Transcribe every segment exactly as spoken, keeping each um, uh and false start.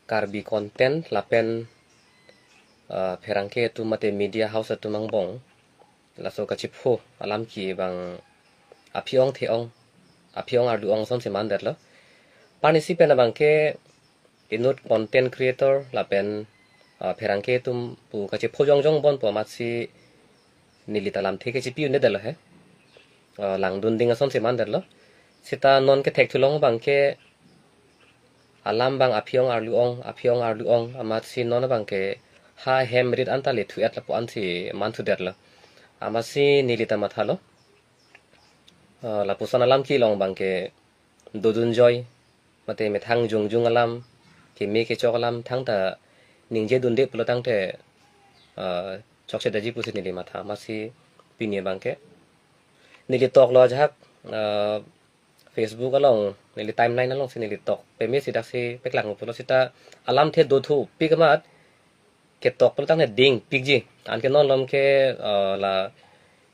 Karbi content lapen, ah, pherangke atum mate media house atum angbong laso kachipho alam ke bang aphi-ong the-ong, aphi-ong arlu-ong asonsi mandetlo. Panisi pen abangke inut content creator lapen, ah, pherangke atum pu kachipho jongjong bon pu amatsi neli ta lamthe kechipi un-edetlo he. Ah, langdun ding asonsi mandetlo. Seta non kethekthulong abangke alam bang aphi-ong arlu-ong, aphi-ong arlu-ong, amatsi non abangke ha hem rit anta le thu-et lapu ansi manthudetlo. Amatsi neli ta mathalo. Ah, lapuson alam kelong abangke dodun joi, mate methang jongjong alam, keme kechok alam thangta ningjedunde pulo tangte, ah, chokchedaji pusi neli matha. Amatsi pini abangke neli toklo ajahak, ah, Facebook along, neli timeline alongsi neli tok. Peme si daksi paklang pulo seta alamthe dothupik amat ketok pulo tangte dingpikji. Anke non malom ke, eh, la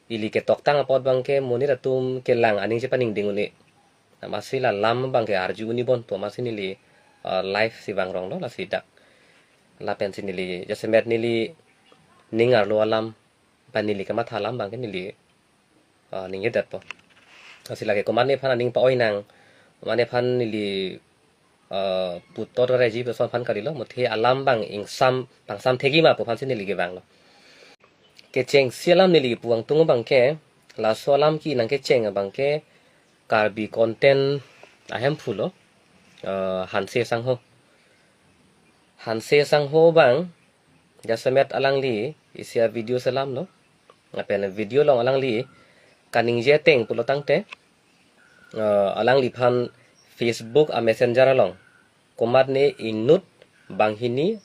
ili ketoktang apot abangke monit atum kelang aning chepaningding un-e. Amatsi la lam abangke arju un-e bon pu amatsi neli, eh, live si vangronglo lasi dak. Lapensi neli jasemet neli ning arlo alam, pen neli kamatha alam abangke neli, ah, ningjedetpo. Lasi lake komatne aphan aning pa-oi nang, komatne aphan neli, ah, putot reji person aphan kalilo, muthe alam bang ingsam, pangsam thekji ma pu aphansi neli kevanglo. Kechengsi alam neli pu angtung abangke, laso alam ke nangkecheng abangke, Karbi content ahemphu lo, ah, Hanse Sangho. Hanse Sangho bang, jasemet alangli isi a-video selamlo. Lapen video along alangli kaningje ateng pulo tangte, eh, alangliphan Facebook a-messenger along komatne inut banghini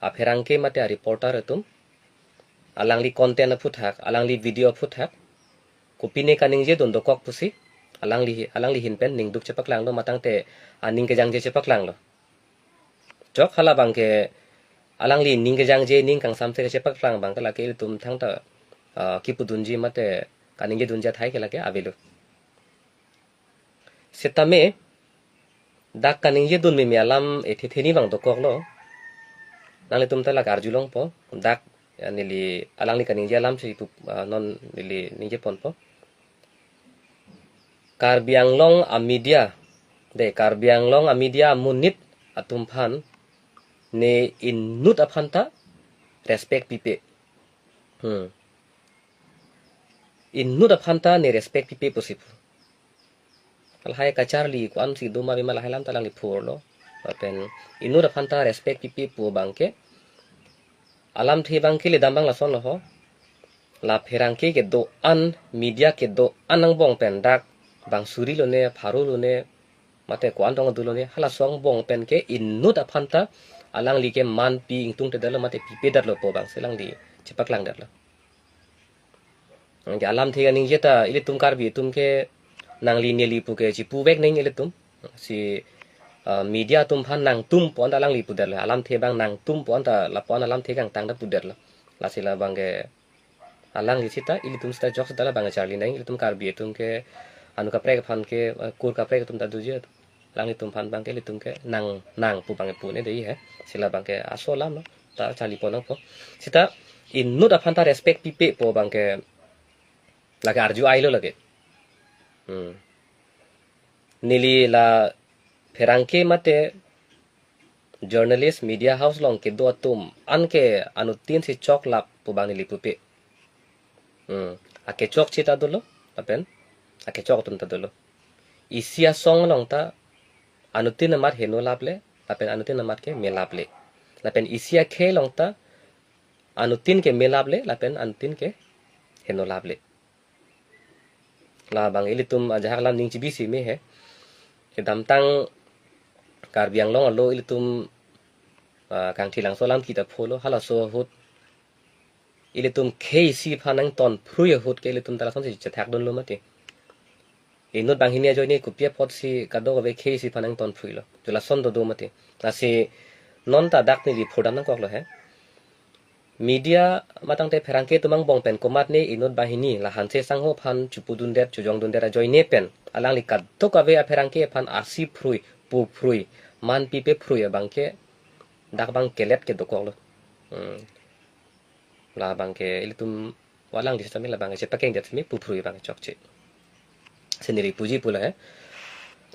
apherangke mate a-reporter atum alangli content aphuthak, alangli video aphuthak, kopine kaningjedun dokok pusi, alangli, alangli ahin pen ningduk chepaklanglo, matangte aning kejangje chepaklanglo. Chok hala abangke alangli ning kejangje ning kangsamse kachepaklang abangke lake ilitum thangta, ah, kipudunji mate kaningjedunji athai ke lake avelo. Setame dak kaningjedun meme alam ethe theni abang dokoklo. Nanglitum ta lake arjulongpo. Dak, ya, neli alangli kaningje alamsi pu, ah, non neli ningjeponpo. Karbi Anglong a-media, de, Karbi Anglong a-media amonit atum aphan ne inut aphanta respect pipe. Hmm. Inut aphanta ne respect pipe pusi pu. Lahai kacharli ko-ansi doma bima lahai alam ta alangli phurlo. Lapen inut aphanta respect pipe pu abangke alamthe abangke ledam abang lasonlo ho. La pherangke kedo-an, media kedo-an angbong pen dak bang suri lone, pharo lone, mate ko-an tong adu lone, halaso angbong pen ke inut aphanta alangli ke manpi ingtungtedetlo mate pipedetlo pu abangsi alangli chepaklangdetlo. Anke alamthe kaningje ta ilitum Karbi atum ke nangli neli pu ke chipuvek nang ilitum. Si, ah, media atum aphan nangtum pu anta alangli pudetlo. Alamthe abang nangtum pu anta lapu-an alamthe kangtang ta pudetlo. Lasi labangke alangli sita, ilitum sita jok sita labang charli nang, ilitum Karbi atum ke anu kaprek aphan ke, eh, kur kaprek atum ta doji. Alanglitum aphan abangke ilitum ke nang, nang pu abangke pu un-e dei he. Si labangke aso alamlo, ta charlipon nangpo. Sita inut aphanta respect pipe pu abangke lake arju ailo lake. Hmm. Neli la pherangke mate journalist media house along kedo atum anke anuttin si choklap pu abang neli pupe. Hmm. Akechokche ta dolo, lapen akechok atum ta dolo. Isi asong along ta anuttin amat heno laple, lapen anuttin amat ke me laple. Lapen isi akhei along ta anuttin ke me laple, lapen anuttin ke heno laple. Labang ilitum ajahak alam ning chibisi me he. Kedamtang Karbi Anglong alo ilitum, ah, Kangthilangso alam kita pholo, halaso ahut ilitum khei isi aphan nangtonphrui ahut ke ilitum ta lasonsi chethakdunlo mati. Inut banghini ajoine kopi apotsi kadokave khei isi aphan nangtonphruilo. Ju lason dodo mati. Lasi non ta dak neli phurdam nangkoklo he. Media matangte pherangke atum angbong pen komatne inut banghini la Hanse Sangho aphan chupudundet chujongdundet ajoine pen alangli kadokave apherangke aphan arsi phrui, pu phrui, manpi pe phrui abangke dak abang kelet ke dokoklo. Hmm. Labang ke ilitum alangli sitame labang ke chepakengdet sitame puphrui abang chokche. Si neli puji pulo he.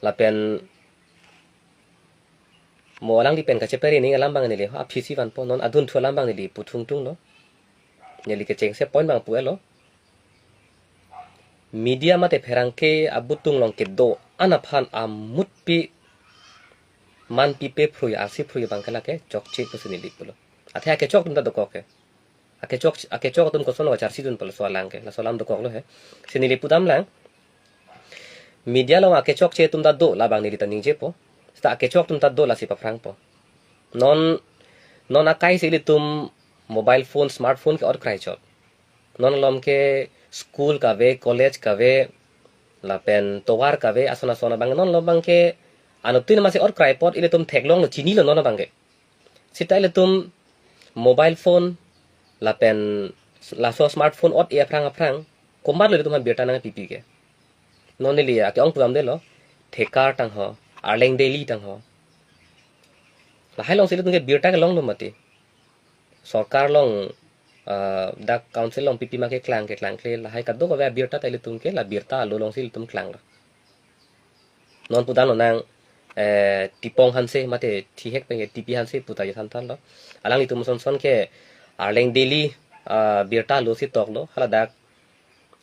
Lapen mo alangli pen kachepere ning alam abang neli aphi si vanpo, non adunthu alam abang neli puthung tunglo. Neli kechengse point abang pu-etlo. Media mate pherangke abutung along kedo-an aphan amutpi manpi pe phrui, arsi phrui abang ke lake chokche pusi neli pulo. Athe akechok atum ta dokok he. Akechok, akechok atum kosonlo kacharsi dun pulo laso alam ke. Laso alam dokoklo he. Si neli pudamlang. Media along akechokche atum ta do, labang neli ta ningjepo. Seta akechok atum ta do, lasi paphrangpo. Non, non akai si ilitum mobile phone, smartphone ke-ot krai chot. Non malom ke school kave, college kave, lapen tovar kave, ason ason abang, non malom abang ke anuttin amatsi ot krai apot ilitum theklonglo, chinilo non abang ke. Seta ilitum mobile phone lapen laso smartphone ot-e aphrang aphrang, komatlo ilitum aphan birta nangpipi ke. Non neli ake-ong pudamdetlo, Thekar tangho, Arleng Daily tangho. Lahai alongsi ilitum ke birta kelonglo mati. Sorkar along, ah, dak council along pipi ma keklang, keklangkle, lahai kadokave abirta ta ilitum ke la birta alo alongsi ilitum klanglo. Non pudamlo nang, eh, Tipong Hanse mate thihek pen ke T P Hanse puta je than thanlo. Alanglitum son son ke Arleng Daily, ah, birta alosi toklo, haladak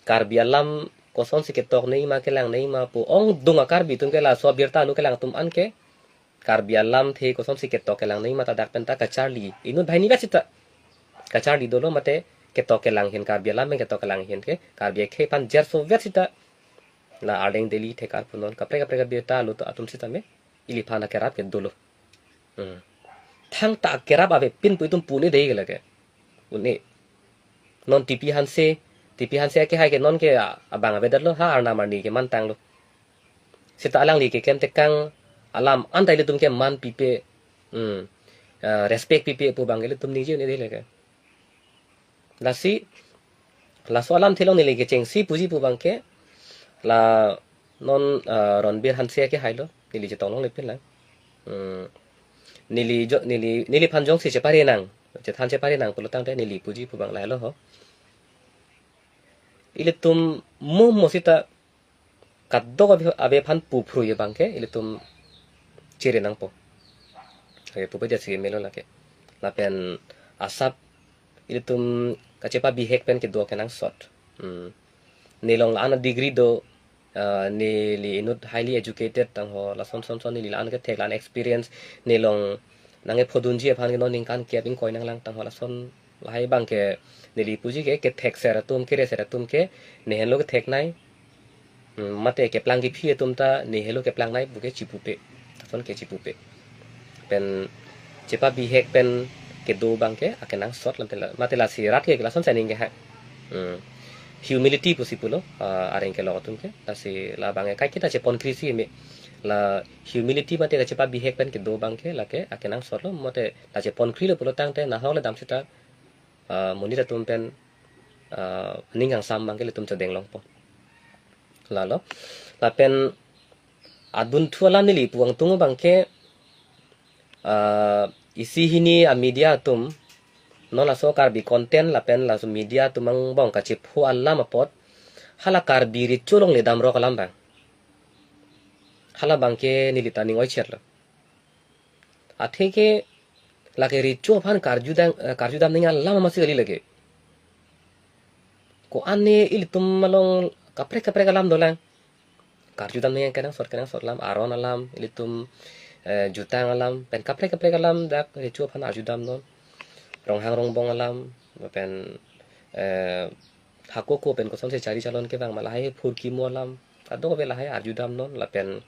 Karbi alam kosonsi ketok nangji ma kelang nangji ma pu ongdung a-Karbi atum ke laso abirta alo kelang atum an ke Karbi alamthe kosonsi ketok kelang nangji ma ta dak pen ta kacharli. Inut banghini vet seta kacharli dolo mate ketok kelang ahin, Karbi alam pen ketok kelang ahin ke Karbi akhei aphan jerso vet seta la Arleng Daily, Thekar punon, kaprek kaprek abirta alo atum sitame iliphan akerap ke dolo. Hmm. Thangta akerap avepin pu itum pu-un-e dei ke lake. Un-e. Non T P Hanse, T P Hanse akehai ke non ke, ah, abang avedetlo, ha arnam arni ke mantanglo. Seta alangli keklem tekang alam anta ilitum ke manpipe, hmm, ah, respect pipe pu abang ke ilitum ningje un-e dei lake. Lasi, laso alamthe along neli kechengsi puji pu abang ke, la non, ah, Ronbir Hanse akehailo, neli chetong longle pinlang. Hmm. Neli jo, neli, neliphan jongsi chepare nang, chethan chepare nang pulo tangte neli puji pu abang lahelo ho. Ilitum mo mo seta kadokave, ave aphan puphrui abang ke ilitum chere nangpo. Ave pupe jasi melo lake. Lapen asap ilitum kachepabihek pen kedo kenangsot. Hmm. Nelong la-an a-degree do, ah, neli inut highly educated tangho, lason son son neli la-an kethek, la-an experience, nelong nangkephodunji aphan ke non ningkan kep ingkoi nanglang tangho, lason lahai abang ke neli puji ke kethekser atum, kereser atum ke nehenlo ketheknei. Hmm, mate keplang kephi atum ta nehenlo keplangnei pu ke chipupe. Lason ke chipupe. Pen chepabihek pen kedo abang ke akenangsot lam tela. Mate lasi rat ke lason sining ke ha. Hmm. Humility pusi pulo, ah, areng kelok atum ke. Lasi labang ke kaiketa cheponkri si me. La humility mate kachepabihek pen kedo abang ke lake akenangsotlo, mate la cheponkrilo pulo tangte nahok le dam seta, ah, monit atum pen, ah, ning kangsam abang ke ilitum chodeng longpo. Lalo, lapen adunthu alam neli pu-un tung abang ke, ah, isi hini a-media atum, non laso Karbi content lapen laso media atum angbong kachepho alam apot, hala Karbi recho along le damrok alam abang. Hala abang ke neli ta ning oichetlo. Athe ke lake recho aphan karjudam, eh, karjudam nangji alam amatsi kali lake. Ko-an ne ilitum along kaprek kaprek alam dolang. Karjudam nangji kenangsot kenangsot alam, aron alam, ilitum, eh, jutang alam, pen kaprek kaprek alam dak recho aphan arjudamnon. Ronghang rongbong alam, pen, eh, hako ko pen kosonsi chari chalon kevang ma lahai phurkimo alam, kadokave lahai arjudamnon, lapen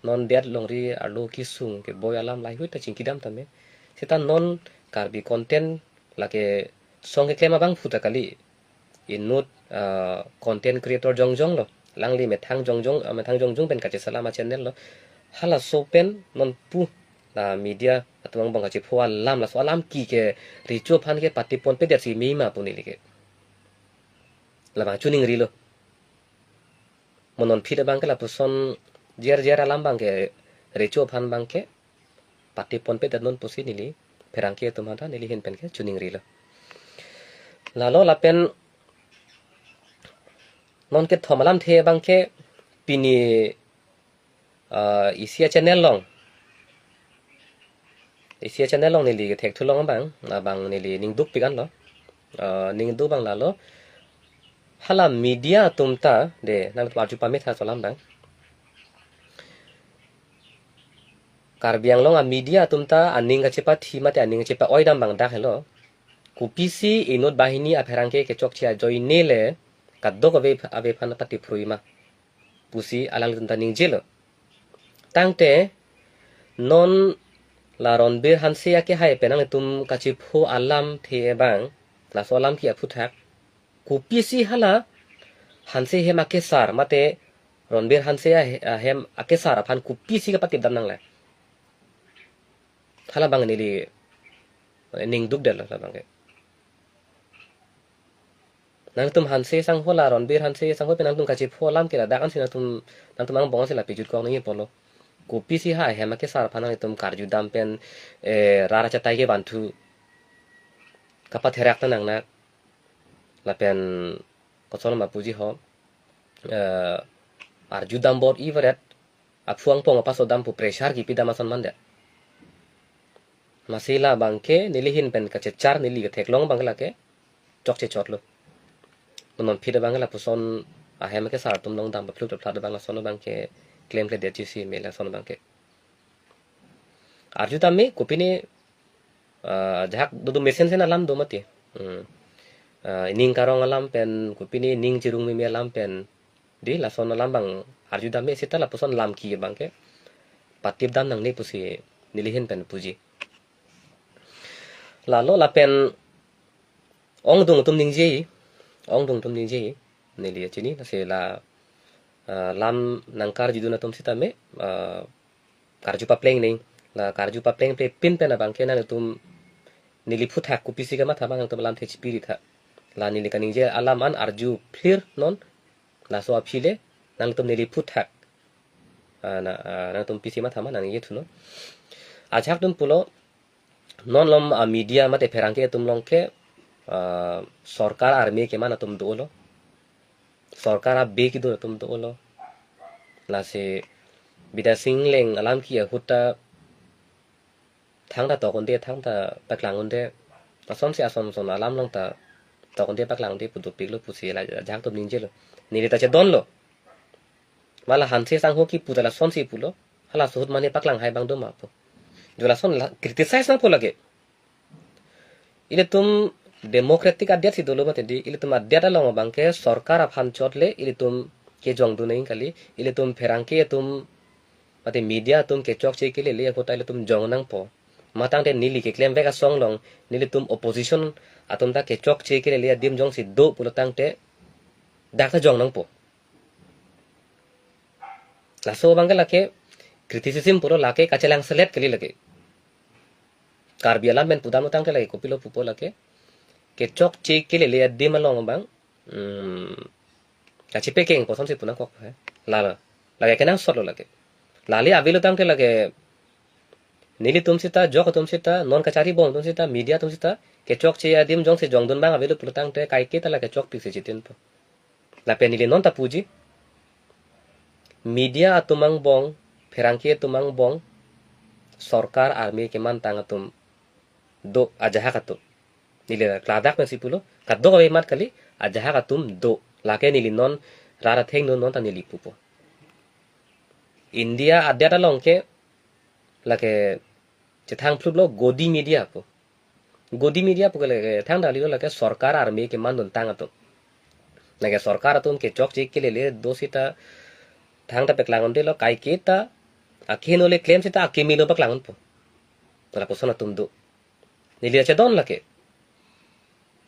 non det longri arlo kesung keboi alam lahai hui ta chingkidam tame. Seta non Karbi content lake song keklem abangphu ta kali. Inut, ah, content creator jongjong lo. Alangli methang jongjong, ah, methang jongjong pen kachesalam a-channel lo. Halaso pen non pu la media atum angbong kachepho alam, laso alam ki ke recho aphan ke pateponpedet si mema pu neli ke. Labang chuning rilo. Mo non phit abang ke lapuson jer jer alam abang ke recho aphan abang ke pateponpedetnon pusi neli pherangke atum aphanta neli ahin pen ke chiningrilo. Lalo lapen non kethom alamthe abang ke pini, ah, isi a-channel along, isi a-channel along neli kethekthu along abang, abang neli ningduk pik anlo. Ah, ningduk abang lalo, hala media atum ta, de, nangtum arju pame tha laso alam abang. Karbi Anglong a-media atum ta aning kachepathi mate aning kachepa-oi dam abang dak helo. Kopisi inut banghini apherangke kechokche ajoine le kadokave ave aphan patiphrui ma pusi alanglitum ta ningjelo. Tangte non la Ronbir Hanse akehai pen nangtum kachipho alamthe abang, laso alam ke aphuthak, kopisi hala Hanse ahem akesar mate Ronbir Hanse ahe-, ahem akesar aphan kopisi kapatip dam nangle? Hala abang neli ningduk detlo hala abang ke. Nangtum Hanse asangho, la Ronbir Hanse asangho pen nangtum kachipho alam ke ladak ansi nangtum, nangtum angbong ansi la pejut kok nangji apotlo. Kopisi ha ahem akesar aphan nangtum karju dam pen, eh, rat achatai kevanthu kapatherak ta nangnak. Lapen koson ma puji ho, eh, arju dam bor-i varet, aphu angpong apaso dam pu pressure kipi dam ason mandet. Masi la abang ke neli ahin pen kachechar, neli ketheklong abang ke lake chokche chotlo. Non phit abang ke lapuson ahem akesar atum along dam paphlut paphlat abang lason abang ke klemkledetji si me lason abang ke. Arju tame kopine, ah, ajahak dodun mesensen alam do mati. Hmm. Ah, ining karong alam pen, kopine ining chirung meme alam pen, di lason alam abang arju tame seta lapuson lam ke abang ke patip dam nangne pusi neli ahin pen puji. Lalo lapen ongdung atum ningje, ongdung atum ningje, neli chini, lasi la, ah, lam nangkarjudun atum sitame, ah, karju papleng neng, la karju papleng pe pin pen abang ke nangtum neli phuthak kopisi kamatha abang nangtum alamthe chipiri tha. La neli kaningje alam an arju phlir non, laso aphi le nangtum neli phuthak, ah, na, ah, nangtum pisi matha ma nangji thuno. Ajahak atum pulo, non lom a-media mate pherangke atum along ke, ah, sorkar arme keman atum dolo. Sorkar abe kedo atum dolo. Lasi Bidya Sing Engleng alam ke ahut ta thangta tok un-e, thangta paklang un-e. Asonsi ason son alam along ta tok un-e paklang un-e pu dopiklo pusi la ajahak atum ningjelo. Neli ta chedonlo. Ma la Hanse asangho kipu ta lasonsi pulo. Halaso ahut mane paklang hai abang do ma pu. Jo lason la criticize nangpo lake. Ilitum democratic adet si dolo mati di, ilitum adet along abang ke sorkar aphan chot le ilitum kejongdun nang kali, ilitum pherangke atum mate media atum kechokche kelele ahut ta ilitum jong nangpo. Ma tangte neli keklemvek asong along, nelitum opposition atum ta kechokche kelele adim jongsi do pulo tangte dak ta jong nangpo. Laso abang ke lake criticism pulo, lake kachelang selet kali lake. Karbi alam pen pudam utang ke lake kopilo pupo lake, kechokche kelele adim along abang, hmm, kachepekeng kosonsi pu nangkok he. Lalo, lake kenangsotlo lake. Lale avelo tangte lake nelitum sita, jok atum sita, non kachari bom atum sita, media atum sita, kechokche adim jongsi jongdun abang avelo pulo tangte kaike ta lake chokpiksi chitinpo. Lapen neli non ta puji, media atum angbong, pherangke atum angbong, sorkar arme kemantang atum do ajahak atum. Neli la kladak nangsi pulo, kadokave amat kali, ajahak atum do. Lake neli non rat athengno non ta neli pupo. India adet along ke lake chethang phlutlo Godi media pu. Godi media pu ke lake thangta kalilo, lake sorkar arme kemanduntang atum. Lake sorkar atum kechokche kelele do sita thangta paklang un-edetlo, kaike ta akeheno le klem sita akeme lo paklang unpo. Lapuson atum do. Neli chedon lake.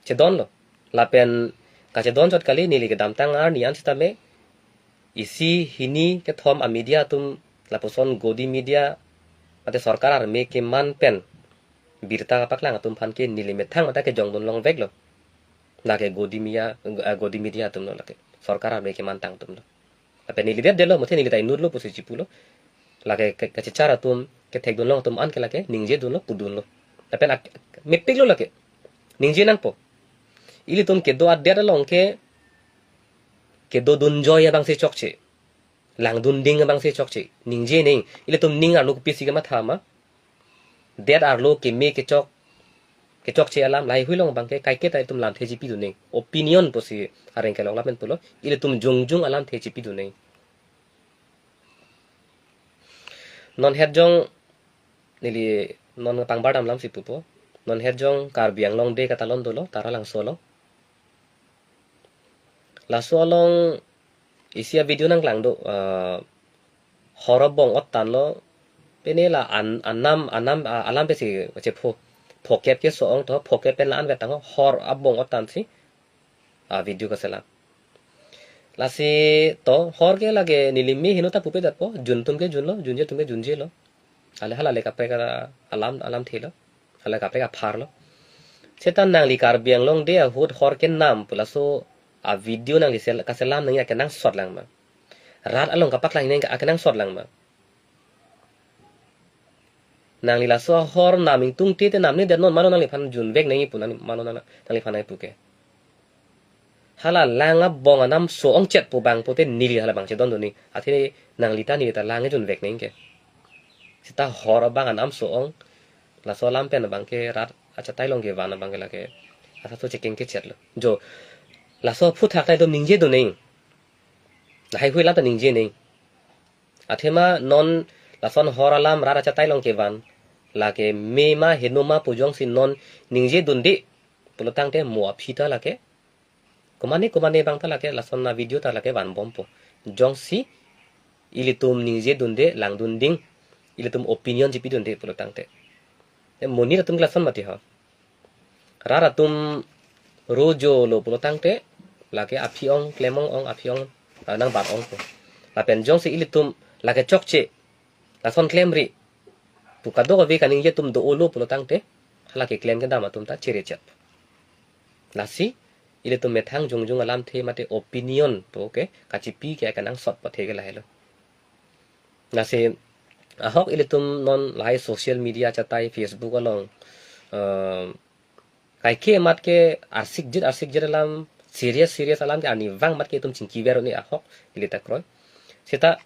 Chedonlo. Lapen kachedon chot kali, neli kedamtang arni an sitame isi hini kethom a-media atum lapuson Godi media mate sorkar arme keman pen birta kapaklang atum aphan ke neli methang mate kejongdun longveklo. Lake Godi media, eh, Godi media atumlo lake. Sorkar arme kemantang atumlo. Lapen neli det detlo, muthe neli ta inutlo pusi chipulo. Lake ke-, kachechar atum, kethekdun long atum an ke lake ningjedunlo, pudunlo. Lapen ak-, mepik lo lake. Ningje nangpo. Ilitum kedo adet along ke, kedodun joi abang si chokche. Langdun ding abang si chokche. Ningje neng. Ilitum ning arlo kopisi kematha ma. Det arlo keme kechok, kechokche alam lahai hui along abang ke kaike ta itum lamthe chipidun neng. Opinion pusi areng kelong lapen pulo. Ilitum jongjung alamthe chipidun neng. Non het jong neli non pangbartam lam si pupo. Non het jong Karbi Anglong Day katalon dolo, Taralangso along. Laso along isi a-video nangklang do, eh, hor abong ottan lo, pene la an, anam, anam, ah, alam pensi chepho. Phokep keso-ong to, phokep pen la-an vet tang ho, hor abong ottan si a-video kaselam. Lasi to, hor ke lake neli me heno ta pupe datpo, jun atum ke junlo, junje atum ke junjelo. Ale hala le kaprek a-, alam, alamthe lo. Hala kaprek aphar lo. Seta nangli Karbi Anglong Day ahut hor kenam pu laso a-video nangli sel-, kaselam nangji akenangsot lang ma. Rat along kapaklang nangji akenangsot lang ma. Nangli laso ahor nam ingtungte te namne det non, mano nangliphan junvek nangji pu nang, mano nang, nangliphan nangpu ke. Hala lang abong anam so-ong chet pu abang pute neli hala abang chedondun neng. Athe nangli ta neli ta lang junvek nangji ke. Seta hor abang anam so-ong. Laso alam pen abang ke rat achatai along kevan abang ke lake. Asa so chekeng kechet lo. Jo. Laso aphuthak ta itum ningjedun neng. Lahai hui alam ta ningje neng. Athema non lason hor alam rat achatai along kevan. Lake me ma heno ma pu jongsi non ningjedunde pulotangte mo aphi ta lake. Komane komane abang ta lake lason a-video ta lake vanbompo. Jongsi ilitum ningjedunde langdun ding, ilitum opinion chipidunde pulotangte. E monit atum ke lason mati ho. Rat atum rojolo pulotangte, lake aphi ong, klem ong ong, aphi ong, ah, nangbat ongpo. Lapen jongsi ilitum lake chokche, lason klemri pu kadokave kaningje atum do-olo pulotangte, hala keklem kedam atum ta chere chet. Lasi, ilitum methang jongjung alamthe mate opinion pu ke kachipi ke akenangsot pathe ke lahelo. Lasi, ahok ilitum non lahai social media achatai Facebook along, eh, kaike amat ke arsik jit arsik jit alam, serious serious alam ke arnivang amat ke itum chingki ver un-e ahok ili ta kroi. Seta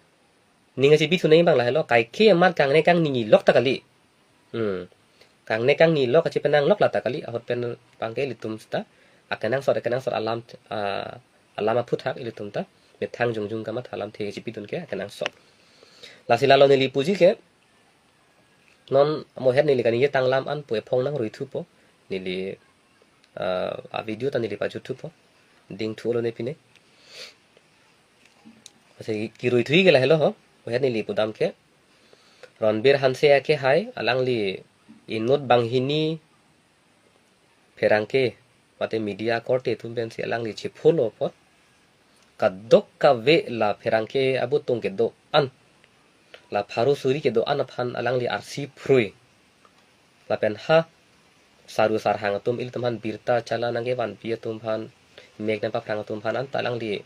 ning kachipithu nangji abang lahelo, kaike amat kangne kangni lok ta kali. Hmm. Kangne kangni lok kachipenang lok la ta kali, ahut pen abang ke ilitum seta akenangsot, akenangsot alam, ah, alam aphuthak ilitum ta methang jongjung kamatha alamthe chipidun ke akenangsot. Lasi lalo neli puji ke, non mo het neli kaningje tanglam an pu ephong nangruithupo. Neli, ah, a-video ta neli pajutthupo. Dingthu-olo ne pine. Lasi kiruithu ke lahelo ho. Mo het neli pudam ke. Ronbir Hanse akehai, alangli inut banghini pherangke mate media korte atum pensi alangli chephulo apot. Kadokave la pherangke abutung kedo-an, la pharo suri kedo-an aphan alangli arsi phrui. Lapen ha saru sarhang atum ilitum aphan birta chala nangkevanpi atum aphan, mek nangpaphrang atum aphan anta alangli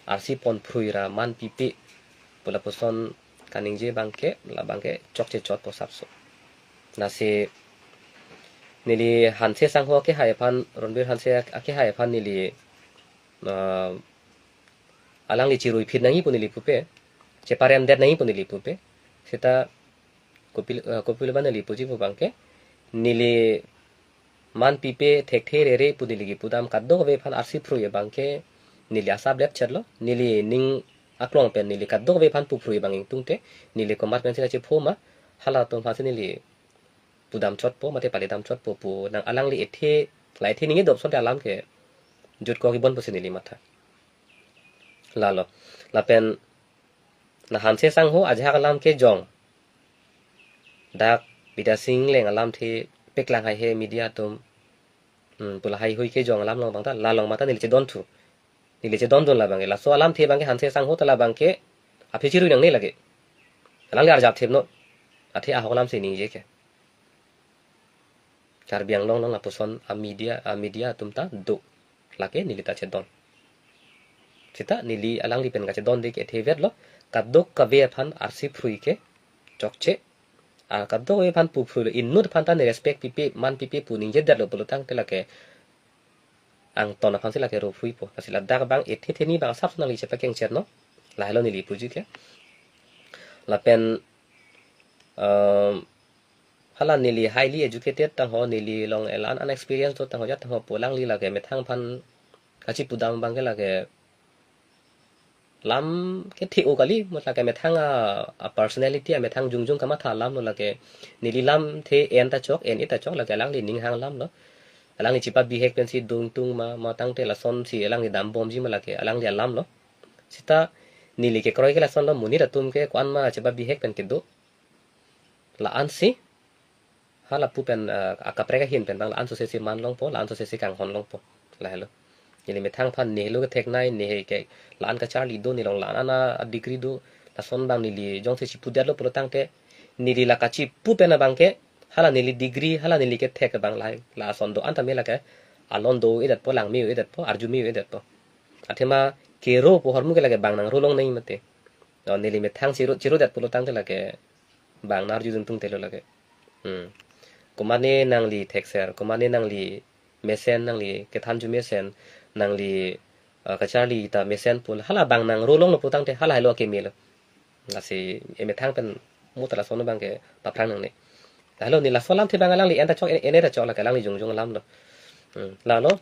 arsi ponphrui ra man pipe pu lapuson kaningje abang ke, la abang ke chokche chotpo sapso. Lasi neli Hanse Sangho akehai aphan, Ronbir Hanse ak-, akehai aphan neli, ah, alangli chiruiphit nangji pu neli pupe, cheparemdet nangji pu neli pupe. Seta kopilo, eh, kopilo abang neli puji pu abang ke, neli man pipe thekthe rere pu neli kipudam kadokave aphan arsi phrui abang ke neli asap lep chetlo, neli ning aklong pen neli kadokave aphan puphrui abang ingtungte, neli komat pensi la chepho ma, halatum aphansi neli pudam chotpo mate palidam chotpo pu nang alangli ethe, la ethe ningje dopson te alam ke jutkok ibon pusi neli matha. Lalo. Lapen na Hanse Sangho ajahak alam kejong, dak Bidya Sing Engleng alamthe paklang haihe media atum, hmm, pu lahai hui kejong alam along abang ta, la along mate neli chedonthu. Neli chedondun la abang ke. Laso alamthe abang ke Hanse Sangho ta la abang ke aphi chirui nangne lake. Alangli arjap thepnon. Athe ahok alamsi ningje ke. Karbi Anglong along lapuson a-media, a-media atum ta do. Lake neli ta chedon. Seta neli alangli pen kachedonde ke ethe vetlo. Kadokave aphan arsi phrui ke chokche. Ah, kadokave aphan pu phruilo, inut aphan ta ne respect pipe, man pipe pu ningjedetlo pulo tangte lake angton aphansi lake ro phuipo. Lasi ladak abang ethe theni abang asap nangli chepakengcher non. Lahelo neli puji ke. Lapen, um, hala neli highly educated tangho, neli along elan unexperienced do tangho, jat tangho pu alangli lake methang aphan kachipudam abang ke lake lam kethe-o kali, mo lake methang a, a personality amethang jongjong kamatha alamlo lake. Neli lamthe en ta chok, en-e ta chok, lake alangli ninghang alamlo. Alangli chepabihek pensi dungtung ma, ma tangte lasonsi alangli dambomji ma lake alangli alamlo. Seta neli kekroi ke lasonlo, monit atum ke ko-an ma chepabihek pen kedo. La-ansi hala pu pen, eh, akaprek ahin pen abang la-an sosesi man longpo, la-an sosesi kanghon longpo. Lahelo. Neli methang aphan nehelo kethek nei, nehe ke la-an kacharli do, nelong la-an ana degree do, lason abang neli jongsi chipudetlo pulo tangte, neli la kachipu pen abang ke, hala neli degree, hala neli kethek abang lahai, lason do-an tame lake alon do-edetpo, lang me-o-edetpo, arju me-o-edetpo. Athema kero pu ahormu ke lake bang nangro longnei mate. O, neli methang chiru, chirudet pulo tangte lake bang nang arjudun tungtelo lake. Hmm. Komane nangli thekser, komane nangli mesen, nangli kethanju mesen, nangli, eh, kacharli ta mesen pu hala bang nangro longlo pulo tangte hala helo akemelo. Lasi emethang pen mo ta lason abang ke paphrang nangne. Lahelo, neli laso lamthe abang alangli en ta chok, en, en-e ta chok lake alangli jongjong alamlo. Hmm. Lalo,